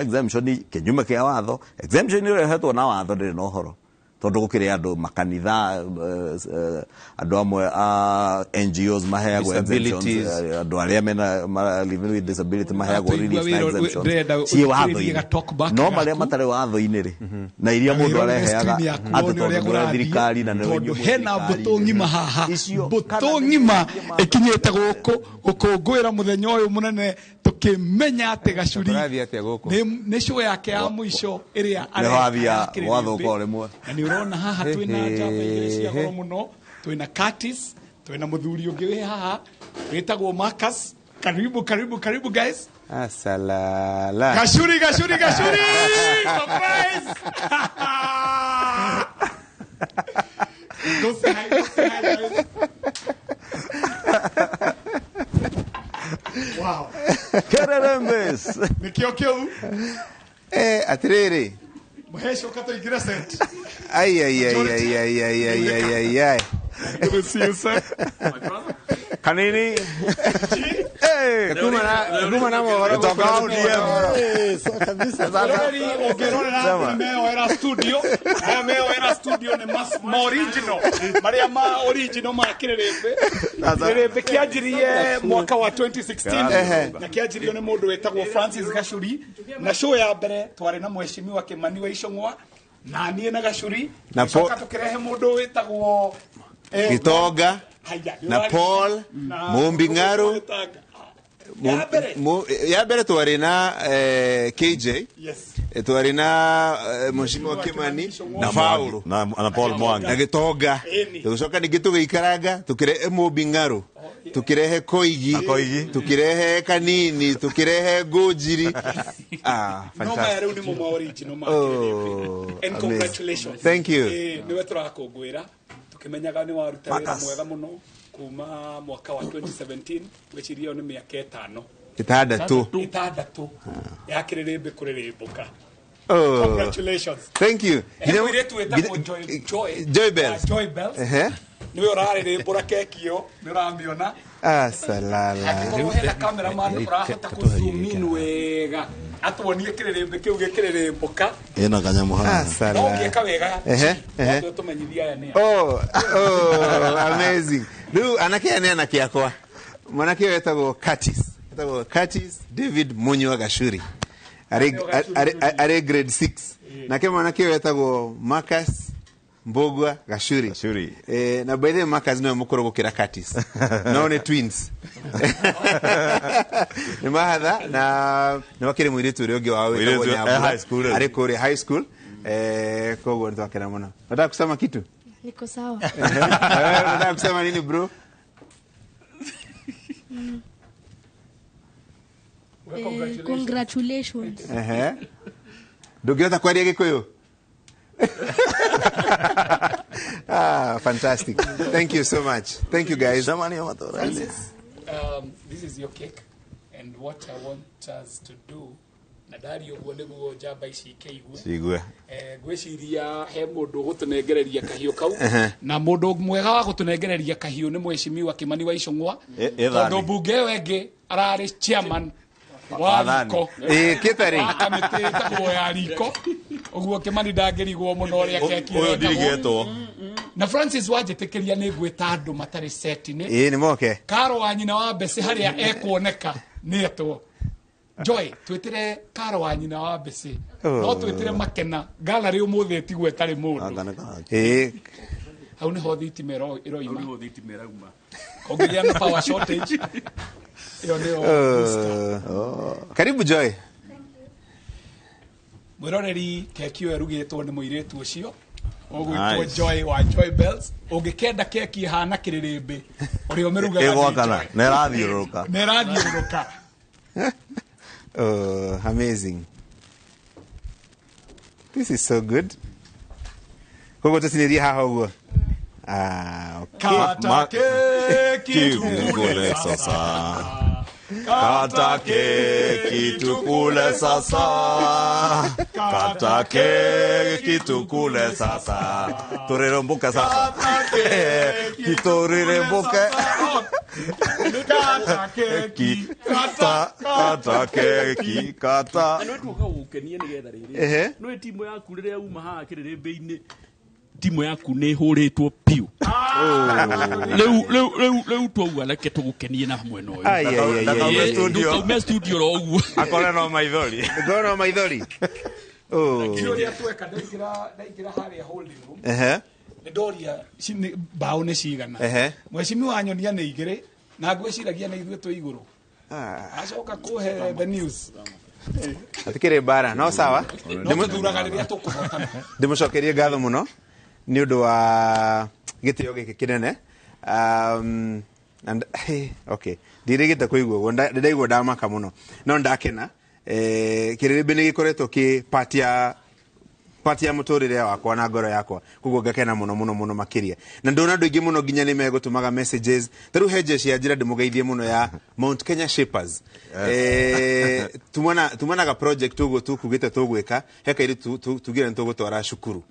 Exemption kinyume kia watho, exemption irehetwo na watho ndĩrĩ na ũhoro, tondũ gũkĩrĩ andũ makanitha, andũ amwe a NGOs maheagwo exemptions, Disabilities. Andũ arĩa mena living with disability maheagwo Tũigua relief na wĩra- exemptions ndĩrenda ciĩ ũthikĩrĩrie watho-inĩ. ga talk back No marĩa gaku. matarĩ watho-inĩ rĩ, na iria mũndũ Wĩrorere areheaga screen yaku atĩ wone tondũ ũrĩa nĩ kũrathiĩ, thirikari na nĩ tondũ inyuĩ hena thirikari. mbũtũ ng'ima haha, Icio, mbũtũ kana nĩ ng'ima ingĩ ĩkinyĩte gũkũ gũkũngũĩra mũthenya ũyũ mũnene, tũkĩmenya atĩ Gacuri Kũrathiĩ atĩa gũkũ? Nĩ show yake ya mũico ĩrĩa Nĩ areka wathia ya kĩrĩrĩmbĩ. gwathũka o rĩmwe. Na nĩ ũrona haha twĩna njamba igĩrĩ cia goro mũno, twĩna Curtis, twĩna mũthuri ũngĩ wĩ haha wĩtagwo Marcus. Karibu, karibu, karibu guys. Asalala. Gacuri, Gacuri, Gacuri! Surprise! Go say hi, go say hi, guys. Wow. Kererembes. Nĩkĩo kĩu. Atiriri. Mũheci ũka tũingĩre set. Ai ai ai ai ai ai ai ai ai ai. Good to see you, sir. Kanini. Hey. Kuma na mohoro. Kutoka ODM. Rori ũngĩrorera Sema. meoera studio, aya meoera studio nĩ ma original, marĩa ma original ma kĩrĩrĩmbĩ. Kĩrĩrĩmbĩ kĩanjirie mwaka wa 2016 na kĩanjirio nĩ mũndũ wĩtagwo Francis Gacuri, na show ya mbere twarĩ na mheshimiwa Kimani wa Icũng'wa na niĩ na Gacuri, Na tũgĩcoka tũkĩrehe mũndũ wĩtagwo Gitonga Haya, na Paul na Mumbi Ng'aru. Ya mbere. Ya mbere twarĩ na KJ. Yes. Twarĩ na mheshimiwa Kimani na Paulo Na Paul Mwangi. na Gitonga. Ĩni. Tũgĩcoka ningĩ tũgĩikaranga tũkĩrehe Mumbi Ng'aru, tũkĩrehe Koigi, Na Koigi. tũkĩrehe Kanini, tũkĩrehe Ngũnjiri. Ah, No maya fantastic. rĩu nĩmo ma original ma Oh, kĩrĩrĩmbĩ. And amazing. congratulations. Thank you. Nĩwe tũrakũngũĩra tũkĩmenyaga nĩ waruta wĩra Marcus. mwega mũno kuma mwaka wa 2017, ngwĩciria ĩyo nĩ mĩaka 5, 6. 6 ya kĩrĩrĩmbĩ kũrĩrĩmbũka. Oh. Congratulations. Thank you. He mũirĩtu wĩtagwo Joy, Joy, Joy Bells. Joy Bells. Ehe. Nĩwe ũrarĩrĩmbũra keki ĩyo, nĩ ũramĩona. Asalala. Angĩkorwo hena cameraman ũrahota kũ zoom in wega atuonie kĩrĩrĩmbĩ kĩu gĩkĩrĩrĩmbũka. Ĩna kanyamũ haha. No Asalala. ũngĩka wega, Ehe, ehe. no tũmenyithie aya nĩ a. Oh, amazing. Rĩu anake aya nĩ anake akwa. Mwanake ũyũ etagwo Curtis. Etagwo Curtis David Munyua Gacuri. Arĩ grade 6. Nake mwanake ũyũ etagwo Marcus Mbugua Gacuri. Gacuri. Na by the way Marcus nĩwe mũkũrũ gũkĩra Curtis. No nĩ twins. Nĩ mahatha na nĩ wakĩrĩ mũirĩtu ũrĩa ũngĩ wao wĩtagwo Mũirĩtu, Nyambura. high school rĩu. Arĩ kũrĩa high school. Koguo nĩ twakena mũno. Nataka kusema kitu? Niko sawa. Unataka kusema nini bro? Congratulations. Ehe. Ndũngĩhota kwaria Gĩkũyũ? Ah, fantastic. Thank you so much. Thank you guys. Cemanio matũra-inĩ. Francis, this is your cake, and what I want us to do, na ndaria ũguo nĩguo njamba ici ikĩigue. Cigue. Ngwĩciria he mũndũ ũgũtũnengereria kahiũ kau, na mũndũ mwega wa gũtũnengereria kahiũ nĩ mheshimiwa Kimani wa Icũng'wa, Ĩ thani. tondũ mbunge ĩyo ĩngĩ ararĩ chairman wa Wa thani. riko Catering. wa kamĩtĩ ĩtagwo ya riko, ũguo Kimani ndangĩrigwo mũno ũrĩa keki Ũyũ ĩyo ĩkagwo. ndirigĩtwo. Na Francis wanjĩtĩkĩria nĩ ngwĩta andũ matarĩ set-inĩ. Nĩ moke. Karo wa nyina wa Mbeci harĩa ekuoneka nĩ etwo Joy, twĩtĩre Karo wa nyina wa Mbeci. No twĩtĩre Makena gallery ũmũthĩ ĩtigwo ĩtarĩ mũndũ. Anga nĩ kahaki. Hau nĩho thitima ĩroima. Kũngĩgĩa na power shortage ĩyo nĩyo booster. Karibu Joy. Mwĩroreri, keki ĩyo ĩrugĩtwo nĩ mũirĩtu ũcio ũgwĩtwo Nice. Joy wa Joy Bells. Ũngĩkenda keki ĩhana kĩrĩrĩmbĩ, ũrĩa ũmĩrugaga nĩ Ĩgwakana. Joy. Na ĩrathiũrũrũka. Na ĩrathiũrũrũka. Oh, amazing. This is so good. Koguo tũcinĩrie haha ũguo. Ah, okay. Kata keki Tukule tukule sasa. Kata keki tukule sasa. Kata keki tukule sasa. Tũrĩrĩmbũke sasa. Tũrĩrĩmbũke. Kata keki, kata, kata keki, kata. Na nĩ tuoka gũgũkenia nĩgetha rĩrĩ. Nĩ timu yaku rĩrĩa uma haha kĩrĩrĩmbĩ-inĩ, timu yaku nĩ ĩhũrĩtwo piũ. Rĩu twauga reke tũgũkenie na mwena ũyũ. Ai, ai, ai, ai. Ndakaume studio. Ndũkaume studio ro ũguo. Akore no maithori. Ngoro no maithori. Oh. Kĩo ũrĩa tweka ndaingĩra harĩa holding room. Ehe. Nĩ ndoria mbaũ nĩ cigana. Mheshimiwa anyonia nĩ igĩrĩ na ngwĩciragia nĩ ithuĩ twĩ igũrũ. Acoka kũhe the news. Atikĩrĩ mbara no sawa. No tũthuraga rĩrĩa tũkũhotana. Ndĩmũcokerie ngatho mũno nĩ ũndũ wa gĩtĩo gĩkĩ kĩnene. And okay, ndirĩgĩte kũigua ũguo, ndĩraigua ndamaka mũno no ndakena. Kĩrĩrĩmbĩ nĩ gĩkoretwo kĩ part ya part ya mũtũrĩre wakwa na ngoro yakwa, koguo ngakena mũno mũno mũno makĩria. Na ndona andũ aingĩ mũno nginya nĩ megũtũmaga messages. Ta rĩu he jeshi ya njĩra ndĩmũgeithie mũno ya Mount Kenya Shapers. Tumanaga project ũguo tukugĩte tũgwĩka, he kairĩtu tugire nĩ tũgũtwara cukuru.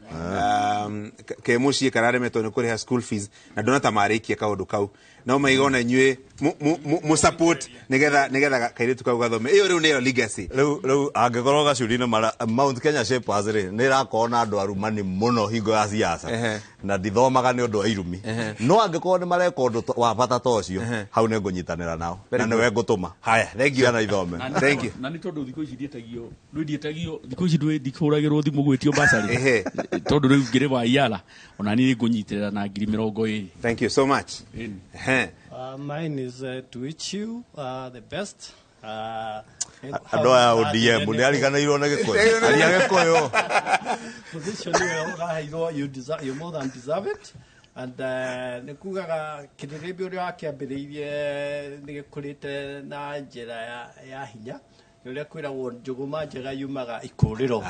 Ke mũciĩ kararemetwo nĩ kũrĩha school fees, na ndona ta marĩkia kaũndũ kau. No maiga ona inyuĩ mũ support nĩgetha kairĩtu kau gathome. Ĩyo rĩu nĩyo legacy. Rĩu angĩkorwo Gacuri nĩ mara Mount Kenya Shapers rĩ, nĩ ĩrakorwo na andũ arumani mũno hingo ya siasa. Na ndithomaga nĩ ũndũ wa irumi. No angĩkorwo nĩ mareka ũndũ wa bata ta ũcio, hau nĩ ngũnyitanĩra nao. Na nĩwe ngũtũma. Haya, thank you. Ciana ithome. Thank you. Na nĩ tondũ thikũ ici ndietagio, rĩu ndietagio, thikũ ici ndikũragĩrwo thimũ gwĩtio basarĩ. Tondũ rĩu ngĩrĩ wa Iara, ona niĩ ngũnyitĩrĩra na ngiri mĩrongo ĩrĩ. Thank you so much. Mine is to wish you the best. Andũ aya ODM nĩ ariganĩirwo nĩ Gĩkũyũ. Aria Gĩkũyũ. Position ĩyo ũraheirwo, you more than deserve it. And nĩ kugaga kĩrĩrĩmbĩ ũrĩa wakĩambĩrĩirie nĩ gĩkũrĩte na njĩra ya hinya. Nĩ ũrĩa kwĩragwo njũgũma njega yumaga ikũrĩro.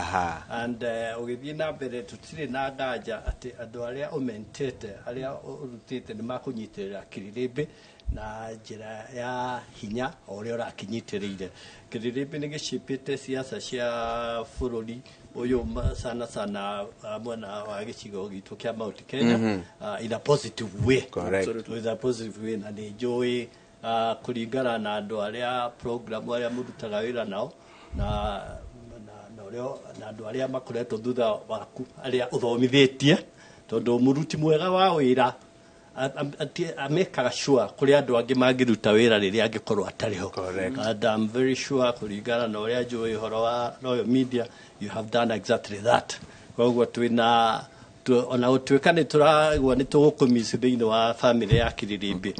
And ũgĩthiĩ na mbere tũtirĩ na nganja atĩ andũ arĩa ũmentete, arĩa ũrutĩte nĩ makũnyitĩrĩra kĩrĩrĩmbĩ na njĩra ya hinya o ũrĩa ũrakinyitĩrĩire. Kĩrĩrĩmbĩ nĩ gĩcĩpĩte siasa cia bũrũri ũyũ sana sana mwena wa gĩcigo gitũ kĩa Mount Kenya, in a positive way. Correct. In a positive way, na nĩ njũĩ kũringana na andũ arĩa program arĩa mũrutaga wĩra nao na andũ arĩa makoretwo thutha waku arĩa ũthomithĩtie, tondũ mũruti mwega wa wĩra amekaga sure kũrĩ andũ angĩ mangĩruta wĩra rĩrĩa angĩkorwo atarĩ ho. And I'm very sure kũringana na ũrĩa njũĩ ũhoro wa Royal Media, you have done exactly that. Koguo twĩna ona gũtuĩka nĩ tũraigua nĩ tũgũkũmiss thĩinĩ wa family ya Kĩrĩrĩmbĩ,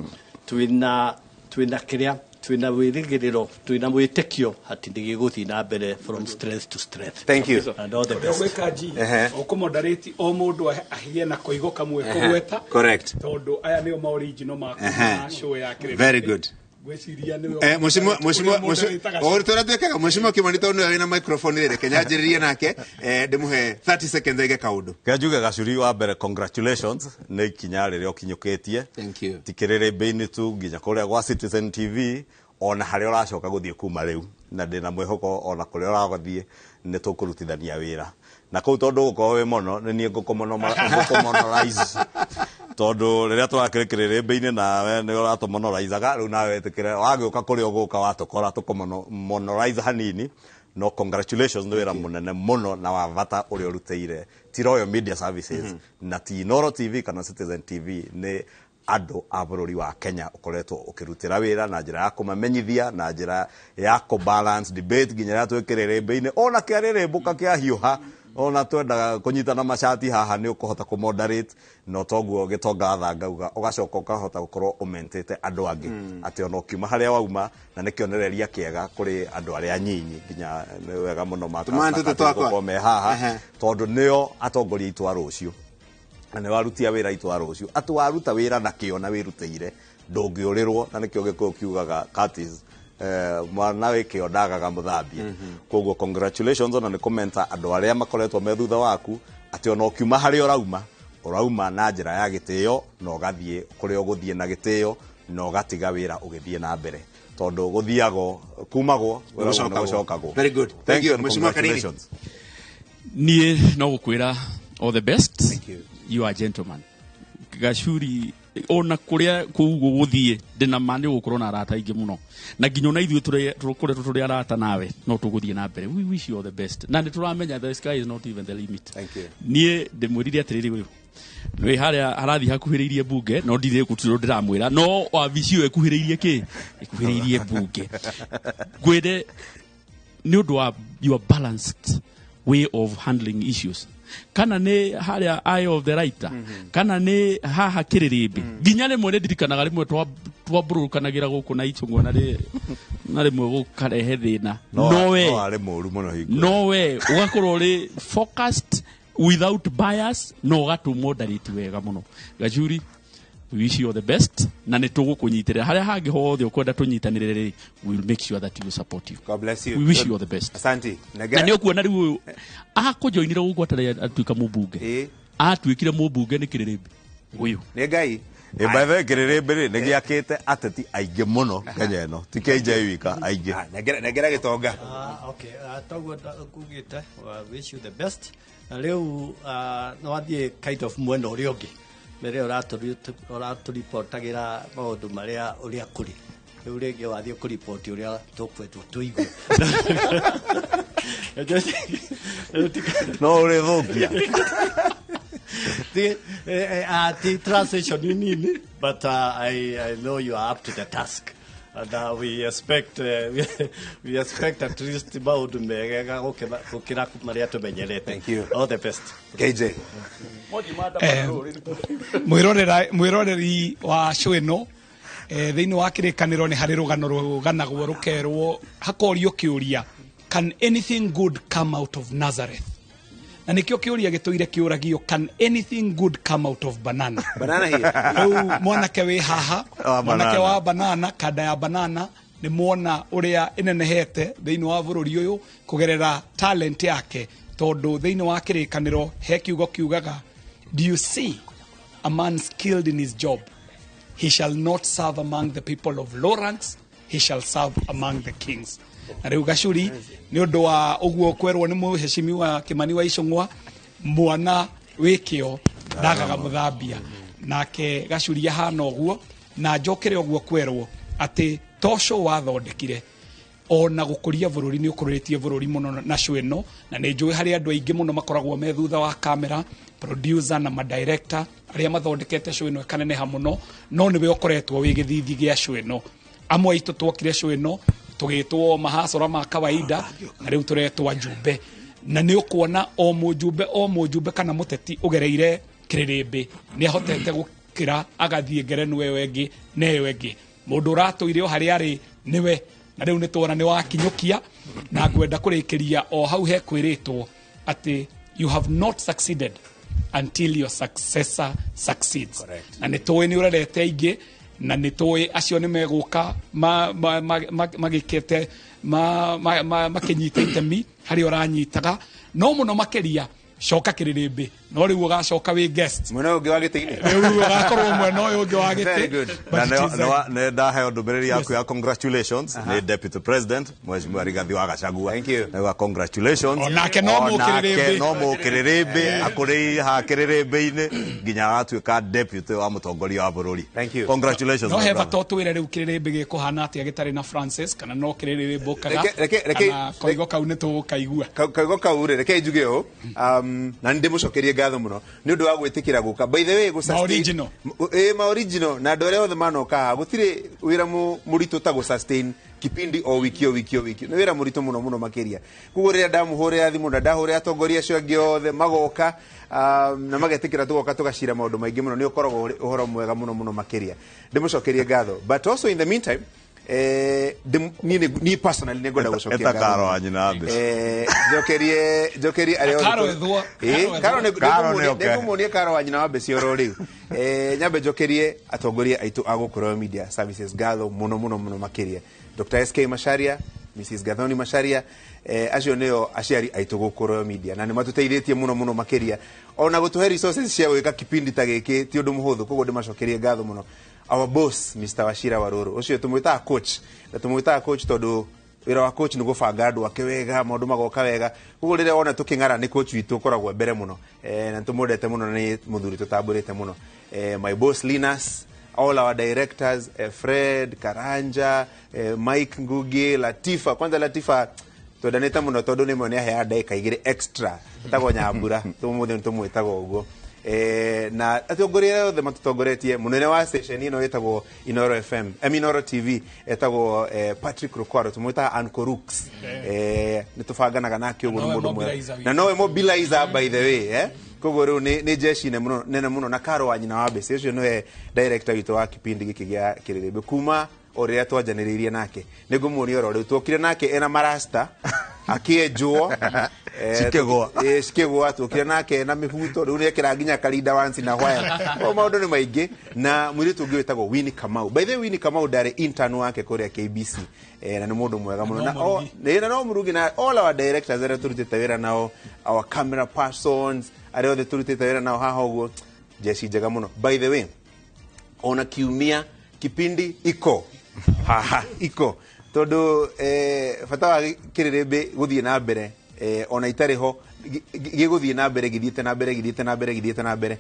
twĩna kĩrĩa, twĩna wĩrĩgĩrĩro, twĩna mwĩtĩkio atĩ nĩ gĩgũthiĩ na mbere from strength to strength. Thank you. And all the best. Gwĩka G, ũkũmoderate o mũndũ ahĩe na koigo kamwe kũgweta. Correct. Tondũ aya nĩo ma original ma show ya Kĩrĩrĩmbĩ. Very good. Gwĩciria nĩwe. Mheshimiwa, o tũrĩa twĩkaga, Mheshimiwa Kimani tondũ nĩwe wĩna microphone rĩ, reke nyanjĩrĩrie nake, ndĩmũhe 30 seconds aige kaũndũ. Kĩa njuge Gacuri wa mbere, congratulations nĩ ikinya rĩrĩa ũkinyũkĩtie. Thank you. Ti kĩrĩrĩmbĩ-inĩ tu nginya kũrĩa gwa Citizen TV, ona harĩa ũracoka gũthiĩ kuma rĩu, na ndĩna mwĩhoko ona kũrĩa ũrathiĩ nĩ tũkũrutithania wĩra. Na kũu tondũ ũgũkorwo wĩ mũno, nĩ niĩ ngũkũmonorize. Tondũ rĩrĩa tũrakĩrĩ kĩrĩrĩmbĩ-inĩ nawe nĩ ũratũmonorizaga, rĩu nawe wĩtĩkĩre wagĩũka kũrĩa ũgũka watũkora tũkũmonorize hanini. No congratulations nĩ wĩra mũnene mũno na wa bata ũrĩa ũrutĩire ti Royal Media Services na ti Inooro TV kana Citizen TV, nĩ andũ a bũrũri wa Kenya ũkoretwo ũkĩrutĩra wĩra na njĩra ya kũmamenyithia, na njĩra ya kũ-balance debate nginya rĩrĩa twĩ kĩrĩrĩmbĩ-inĩ, ona kĩarĩrĩmbũka kĩahiũha, ona twendaga kũnyitana macati haha nĩ ũkũhota kũ-moderate, no toguo gĩtonga thangauga ũgacoka ũkahota gũkorwo ũmentĩte andũ angĩ atĩ ona ũkiuma harĩa wauma, na nĩ kĩonereria kĩega kũrĩ andũ arĩa anyinyi, nginya nĩ wega mũno makakorwo me haha tondũ nĩo atongoria aitũ a rũciũ, na nĩ warutia wĩra aitũ a rũciũ, atĩ waruta wĩra na kĩo na wĩrutĩire ndũngĩũrĩrwo, na nĩkĩo Gĩkũyũ kiugaga Curtis, mwana wĩ kĩo ndagaga mũthambia. Koguo congratulations ona nĩ kũmenta andũ arĩa makoretwo me thutha waku atĩ ona ũkiuma harĩa ũrauma, ũrauma na njĩra ya gĩtĩo na ũgathiĩ kũrĩa ũgũthiĩ na gĩtĩo na ũgatiga wĩra ũgĩthiĩ na mbere, tondũ gũthiagwo kumagwo gũcokagwo. Very good. Thank you. Mheshimiwa Kanini. Niĩ no gũkwĩra all the best. Thank you. You are a gentleman. Gacuri Ona kuria kuu guguthie ndina ma ni gukorwo na arata aingi muno na nginya ona ithuĩ tũkoretwo tũrĩ arata nawe no tũgũthiĩ na mbere. We wish you all the best na nĩ tũramenya the sky is not even the limit. Thank you. Niĩ ndĩmwĩrire atĩrĩrĩ, ũyũ nĩ harĩa harathiĩ hakuhĩrĩirie bunge, no ndirĩ gũtirĩ ndĩramwĩra, no wabici ĩyo ĩkuhĩrĩirie kĩ, ĩkuhĩrĩirie bunge. Ngwĩre nĩ ũndũ wa your balanced way of handling issues, kana nĩ harĩa Eye of the Writer, kana nĩ haha Kĩrĩrĩmbĩ, nginya rĩmwe nĩ ndirikanaga rĩmwe twambũrũkanagĩra gũkũ na Ichung'wa na rĩmwe gũkarehe thĩna, no we no arĩ mũru mũno hingo. No we ũgakorwo ũrĩ focused without bias no ũgatũ moderate wega mũno. Gachuri, we wish you all the best na nĩ tũgũkũnyitĩrĩra harĩa hangĩ hothe ũkwenda tũnyitanĩre rĩ, we will make sure that we support you. God bless you. We wish you all the best. Asante. Na nĩ ũkuona rĩu ũyũ akũjoinire gũkũ atarĩ atuĩka mũmbunge. Atuĩkire mũmbunge nĩ Kĩrĩrĩmbĩ ũyũ. Nĩ Ngai. Ĩ, by the way, Kĩrĩrĩmbĩ rĩ nĩ gĩakĩte ateti aingĩ mũno Kenya ĩno, ti KJ wika, aingĩ. Ah, nengera gĩtonga. Ah, okay. Toguo ngugĩte, wish you the best. Na rĩu no wathiĩ kind of mwena ũrĩa ũngĩ mbere ũratũripotagĩra maũndũ marĩa ũrĩa kũrĩ, rĩu rĩngĩ wathiĩ kũripoti ũrĩa tũkwendwo tũigue. No ũrĩthũkia. The translation nini, but I know you are up to the task and we expect at least maũndũ mega gũkĩra marĩa tũmenyerete. Thank you. All the best. KJ. Mwĩroreri wa show ĩno, thĩinĩ wa Kĩrĩkanĩro nĩ harĩ rũgano rũganagwo rũkerwo hakorio kĩũria, "Can anything good come out of Nazareth?" Na nĩkĩo kĩũria gĩtũire kĩũragio, "Can anything good come out of banana?" Banana here. Rĩu mwanake wĩ haha, Wa mwanake banana. wa banana, kanda ya banana, nĩ muona ũrĩa ĩnenehete thĩinĩ wa bũrũri ũyũ kũgerera talent yake, tondũ thĩinĩ wa Kĩrĩkanĩro he kiugo kiugaga, "Do you see a man skilled in his job? He shall not serve among the people of low ranks, he shall serve among the kings." Na rĩu Gacuri, nĩ ũndũ wa ũguo kwerwo nĩ mũhecimiwa Kĩmani wa Icũng'wa, mwana wĩ kĩo ndagaga mũthambia, nake Gacuri ahana ũguo. Na njokere ũguo kwerwo atĩ toco wathondekire ona gũkũria bũrũri, nĩ ũkũrĩtie bũrũri mũno na show ĩno, na nĩ njũĩ harĩ andũ aingĩ mũno makoragwo me thutha wa kamera, producer na madirector arĩa mathondekete show ĩno ĩkaneneha mũno, no nĩwe ũkoretwo wĩ gĩthithi gĩa show ĩno. Amwe aitũ twokire show ĩno tũgĩtwo mahacora ma kawaida, na rĩu tũretwo njumbe, na nĩ ũkuona o mũjumbe o mũjumbe kana mũteti ũgereire Kĩrĩrĩmbĩ nĩ ahotete gũkĩra agathiĩ ngerenwa ĩyo ĩngĩ na ĩyo ĩngĩ. Mũndũ ũratũire o harĩa arĩ nĩwe, na rĩu nĩ tuona nĩ wakinyũkia. Na ngwenda kũrĩkĩria o hau he kwĩrĩtwo atĩ you have not succeeded until your successor succeeds. Correct. Na nĩ tũĩ nĩ ũrerete aingĩ, na nĩ tũĩ acio nĩ megũka magĩkĩte makĩnyita itemi harĩa ũranyitaga, no mũno makĩria coka Kĩrĩrĩmbĩ, no rĩu ũgacoka wĩ guest. Mwena ũngĩ wa gĩtĩ-inĩ. Rĩu ũgakorwo mwena ũyũ ũngĩ wa gĩtĩ. Very good. But Na it is nĩ ndaheo ndũmĩrĩri yaku ya congratulations nĩ Deputy President Mheshimiwa Rigathi wa Gachagua. Thank you. Nauga congratulations. Onake no Onake mũkĩrĩrĩmbĩ. no mũkĩrĩrĩmbĩ, akũrĩire haha Kĩrĩrĩmbĩ-inĩ nginya agatuĩka deputy wa mũtongoria wa bũrũri. Thank you. Congratulations, no my he brother. bata ũtwĩre rĩu Kĩrĩrĩmbĩ gĩkũhana atĩa gĩtarĩ na Francis, kana no Kĩrĩrĩmbĩ ũkaga, kana koigo kau nĩ tũgũkaigua? Kaigo kau rĩ, reke njuge ũũ, na nĩ ndĩmũcokerie ngatho mũno nĩ ũndũ wa gwĩtĩkĩra gũka. By the way, Ma original. Ĩ, ma original. Na andũ arĩa othe manoka haha, gũtirĩ wĩra mũritũ ta gũ sustain kipindi o wiki o wiki o wiki, nĩ wĩra mũritũ mũno mũno makĩria. Koguo rĩrĩa ndamũhũrĩra thimũ na ndahũrĩra atongoria acio angĩ othe magoka, na magetĩkĩra tũgoka tũgacira maũndũ maingĩ mũno, nĩ ũkoragwo ũrĩ ũhoro mwega mũno mũno makĩria. Ndĩmũcokerie ngatho, but also in the meantime, niĩ personally nĩ ngwenda gũcokia Eta ngatho Karo mũno. wa nyina Mbici. Njokerie arĩa othe Karo ethwo. Ĩ, Karo Karo ethwo. Karo nĩ oke. nĩngũmuonia Karo wa nyina wa Mbeci oro rĩu. Nyambe njokerie atongoria aitũ a gũkũ Royal Media Services ngatho mũno mũno mũno makĩria, Dr. SK Macharia, Mrs. Gathoni Macharia, acio nĩo aciari aitũ gũkũ Royal Media, na nĩ matũteithĩtie mũno mũno makĩria ona gũtũhe resources cia gwĩka kipindi ta gĩkĩ ti ũndũ mũhũthũ. Koguo ndĩmacokerie ngatho mũno. Our boss, Mr. Wachira Waruru, ũcio tũmwĩtaga coach, na tũmwĩtaga coach tondũ wĩra wa coach nĩ gũbanga andũ ake wega, maũndũ magoka wega. Koguo rĩrĩa wona tũkĩng'ara, nĩ coach witũ ũkoragwo mbere mũno, na nĩtũmwendete mũno, na nĩ mũthuri tũtambũrĩte mũno. My boss Linus. All our directors, Fred Karanja, Mike Ngugi, Latifa. Kwanza Latifa twendanĩte mũno tondũ nĩ mwe nĩaheaga ndagĩka igĩrĩ extra, etagwo Nyambura, tũmũthĩ nĩ tũmwĩtaga ũguo. Na atongoria arĩa othe matũtongoretie, mũnene wa station ĩno ĩtagwo Inoro FM, Inoro TV, etagwo Patrick Rukwaro, tũmwĩtaga Uncle Rooks. Nĩ tũbanganaga nake ũguo, nĩ Nowe mũndũ mwega mobilizer witũ. Na nowe mobilizer, by the way. Koguo rĩu nĩ jeshi nene mũno na Karo wa nyina wa Mbĩcĩ, ũcio nĩwe director witũ wa kipindi gĩkĩ gĩa Kĩrĩrĩmbĩ kuma o rĩrĩa twanjanĩrĩirie nake. Nĩ ngũmuonia oro rĩu tuokire nake ena marasta akĩenjwo, Cikĩgũa. Cikĩgũa. Tuokire nake ena mĩbuto, rĩu nĩekĩra nginya karinda once na while. O maũndũ nĩ maingĩ. Na mũirĩtu ũngĩ wĩtagwo Winnie Kamau, by the way, Winnie Kamau ndarĩ intern wake kũrĩa KBC, na nĩ mũndũ mwega mũno. No mũrugi. Na no mũrugi. Na all our directors arĩa tũrutĩte wĩra nao, our camera persons arĩa othe tũrutĩte wĩra nao haha ũguo, jeshi njega mũno. By the way, ona kiumia kipindi iko haha iko tondu bata wa Kĩrĩrĩmbĩ gũthiĩ na mbere, ona itarĩ ho, gĩgũthiĩ na mbere, gĩthiĩte na mbere, gĩthiĩte na mbere, gĩthiĩte na mbere.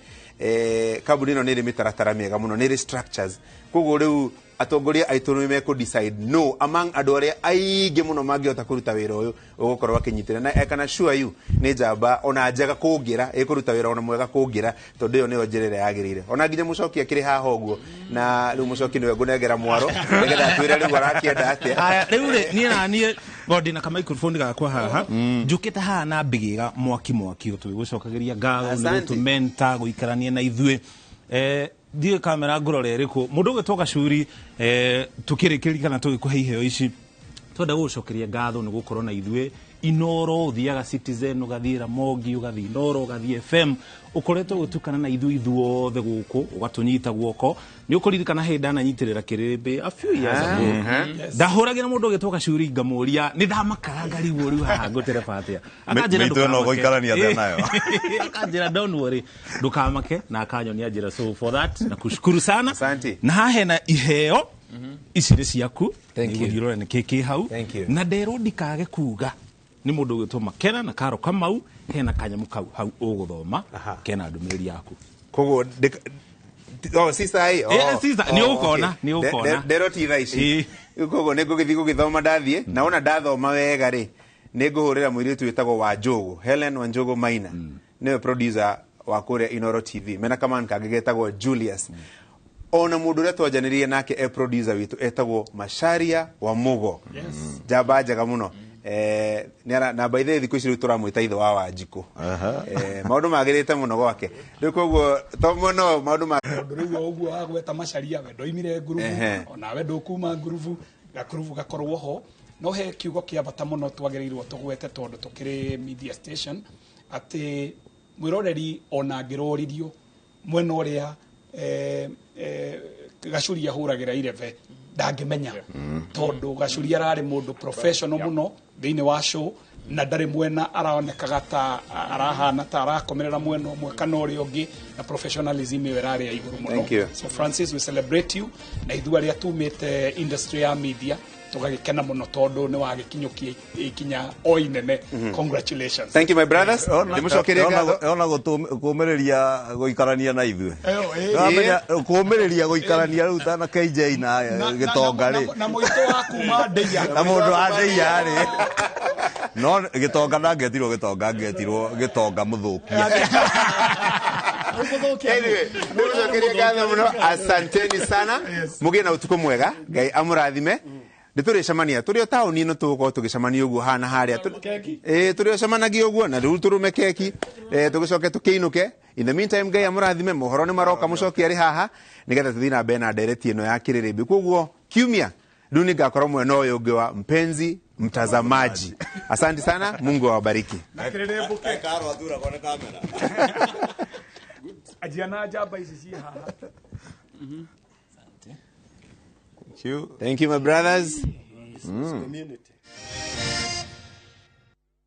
Kambuni ĩno nĩ ĩrĩ mĩtaratara mĩega mũno, nĩ ĩrĩ structures. Koguo rĩu atongoria aitũ nĩ mekũ decide no among andũ arĩa aingĩ mũno mangĩhota kũruta wĩra ũyũ ũgũkorwo akĩnyitĩra na I can assure you nĩ njamba ona njega kũngĩra ĩkũruta wĩra ona mwega kũngĩra, tondũ ĩyo nĩyo njĩra ĩrĩa yagĩrĩire. Ona nginya Mũcoki akĩrĩ haha ũguo, na rĩu Mũcoki nĩwe ngũnengera mwaro nĩgetha atwĩre rĩu arakĩenda atĩa. Aya, rĩu rĩ, niĩ na niĩ ngo ndĩna ka microphone gakwa haha, njũkĩte haha na mbigĩra mwaki mwaki tũgĩgũcokagĩria ngatho nĩ Asante. gũtũmenta gũikarania na ithuĩ. Ndiũĩ kamera ngũrora ĩrĩkũ, mũndũ ũgĩtwo Gacuri, tũkĩrĩkĩria kana tũgĩkũhe iheo ici, twenda gũgũcokeria ngatho nĩ gũkorwo na ithuĩ Inoro. Ũthiaga Citizen, ũgathiĩ Ramogi, ũgathiĩ Inoro, ũgathiĩ FM, ũkoretwo ũgĩtukana na ithuĩ ithuothe gũkũ, ũgatũnyita guoko. Nĩ ũkũririkana hĩndĩ ndananyitĩrĩra Kĩrĩmbĩ a few years ago, ndahũragĩra mũndũ ũgĩtwo Gacuri ngamũria nĩ ndamakaga ngarigwo rĩu haha ngũtereba atĩa. Akanjĩra Mĩitũ ĩno ndũkamake. ũgũikarania atĩa nayo? Akanjĩra don't worry, ndũkamake, na akanyonia njĩra. So for that nakushukuru sana. Asante. Na haha hena iheo ici nĩ ciaku. Thank you. Nĩgũthiĩ ũrore nĩ kĩ hau. Thank you. Na nderwo ndikage kuga nĩ mũndũ ũgwĩtwo Makena na Karo Kamau, hena kanyamũ kau hau ũgũthoma kena ndũmĩrĩri yaku. Koguo oh, si sahi. Oh, Si sahi. Nĩ ũkona, okay. nĩ ũkona. Nderwo ti thaa ici. Koguo nĩ ngũgĩthiĩ gũgĩthoma ndathiĩ na wona ndathoma wega rĩ, nĩ ngũhũrĩra mũirĩtu wĩtagwo Wanjũgũ, Helen Wanjũgũ Maina, nĩwe producer wa kũrĩa Inoro TV, mena kaman kangĩ getagwo Julius. Ona mũndũ ũrĩa twanjanĩrĩire nake e producer witũ etagwo Macharia wa Mugo, njamba njega mũno. Na by the way, thikũ ici rĩu tũramwĩta ithe wa Wanjikũ. Maũndũ magĩrĩte mũno gwake rĩu, koguo to mũno maũndũ ma Tondũ rĩu o ũguo wagweta Macaria, we ndoimire ngurubu, onawe ndũkuma ngurubu, gakurubu gakorwo ho. No he kiugo kĩa bata mũno twagĩrĩirwo tũgwete, tondũ tũkĩrĩ media station, atĩ mwĩroreri ona angĩroririo mwena ũrĩa Gacuri ahũragĩra irebe ndangĩmenya, tondũ Gacuri ararĩ mũndũ professional mũno thĩinĩ wa show, na ndarĩ mwena aronekaga ta arahana ta arakomerera mwena ũmwe kana ũrĩa ũngĩ, na professionalism ĩyo ĩrarĩ ya igũrũ mũno. Thank you. So Francis, we celebrate you, na ithuĩ arĩa tumĩte industry ya media tũgagĩkena mũno tondũ nĩ wagĩkinyũkia ikinya o inene. Congratulations. Thank you, my brothers. Ndĩmũcokerie ngatho. Ona kũmĩrĩria gũikarania na ithuĩ. Ĩyo, ĩ. Nĩwamenya, kũmĩrĩria gũikarania rĩu ta na KJ na gĩtonga rĩ, na mũitũ wa kuma Ndeia. Na mũndũ wa Ndeia rĩ, no gĩtonga ndangĩetirwo gĩtonga, angĩetirwo gĩtonga mũthũkia. Anyway, ndĩmũcokerie ngatho mũno, asanteni sana, mũgĩe na ũtukũ mwega, Ngai amũrathime. Nĩ tũrĩcemania tũrĩ o taũni ĩno, tũgũkorwo tũgĩcemania ũguo hana harĩa. Keki. Ĩ, tũrĩ o cemanagia ũguo na rĩu tũrũme keki, tũgĩcoke tũkĩinũke. In the meantime, Ngai amũrathime. Mohoro nĩ maroka, mũcoki arĩ haha nĩgetha tũthiĩ na mbere na ndereti ĩno ya Kĩrĩrĩmbĩ. Koguo kiumia rĩu nĩ ngakorwo mwena ũyũ ũngĩ wa mpenzi mtazamaji. Asante sana, Mungu awabariki. Na kĩrĩrĩmbũke. Karo athuragwo nĩ kamera. Anjia na njamba ici ciĩ haha. Thank you, my brothers. Community.